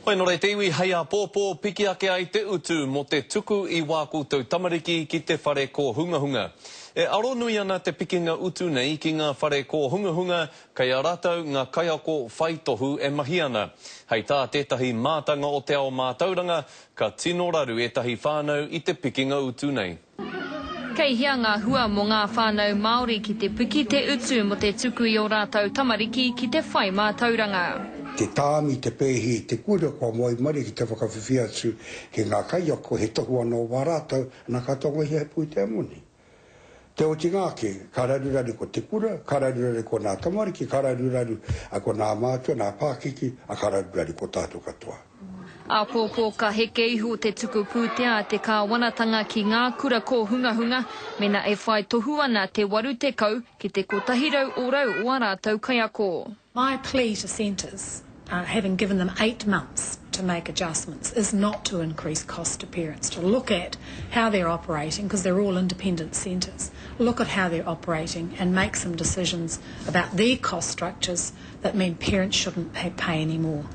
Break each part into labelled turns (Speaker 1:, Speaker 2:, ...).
Speaker 1: Hoi nō reira te iwi hei āpōpō piki ake ai te utu mō te tuku i wā koutou tamariki ki te whare kōhungahunga. E aronui ana te pikinga utu nei ki ngā whare kōhungahunga kei a rātou ngā kaiako whai tohu e mahi ana. Hei tā tētahi mātanga o te ao mātauranga, ka tino raru ētahi whānau i te pikinga utu nei.
Speaker 2: Kei hea ngā hua mō ngā whānau Māori ki te piki te utu mō te tuku i ō rātou tamariki ki te whai mātauranga?
Speaker 3: Te tāmi, te pēhi i te kura kua waimarie ki te whakawhiwhi atu ki ngā kaiako he tohu anō wā rātou, ana ka tangohia he pūtea moni. Te otinga ake, ka raruraru ko te kura, ka raruraru ko nā tamariki, ka raruraru ko nā mātua, nā pākiki, a ka raruraru ko tātou katoa.
Speaker 2: Āpōpō ka heke iho te tuku pūtea a te kāwanatanga ki ngā kura kōhungahunga mēnā e whai tohu ana te 80 ki te 100 ōrau o ā rātou kaiako.
Speaker 4: My plea to centres, having given them eight months to make adjustments, is not to increase costs to parents, to look at how they're operating, because they're all independent centres, look at how they're operating and make some decisions about their cost structures that mean parents shouldn't pay any more.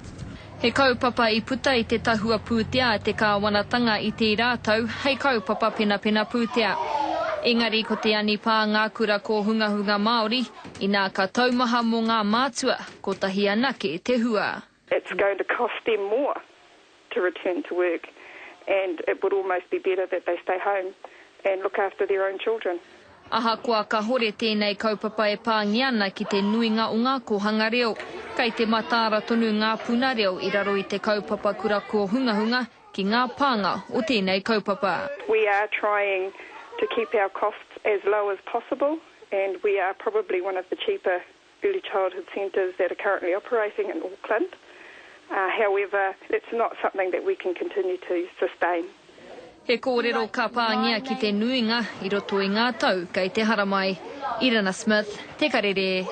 Speaker 2: He kaupapa i puta i te tahua pūtea a te kāwanatanga i tērā tau hei kaupapa penapena pūtea. Engari ko te anipā ngā kura kōhungahunga Māori, inā ka taumaha mō ngā mātua, kotahi anake te hua.
Speaker 5: It's going to cost them more to return to work and it would almost be better that they stay home and look after their own children.
Speaker 2: Ahakoa kahore tēnei kaupapa e pāngia ana ki te nuinga o ngā kōhanga reo, kei te mataara tonu ngā puna reo i raro i te kaupapa kura kōhungahunga ki ngā pānga o tēnei kaupapa.
Speaker 5: We are trying to keep our costs as low as possible and we are probably one of the cheaper early childhood centres that are currently operating in Auckland. However, it's not something that we can continue to sustain.
Speaker 2: He kōrero ka pāngia ki te nuinga i roto i ngā tau kei te haramai. Irina Smith, Te Karere.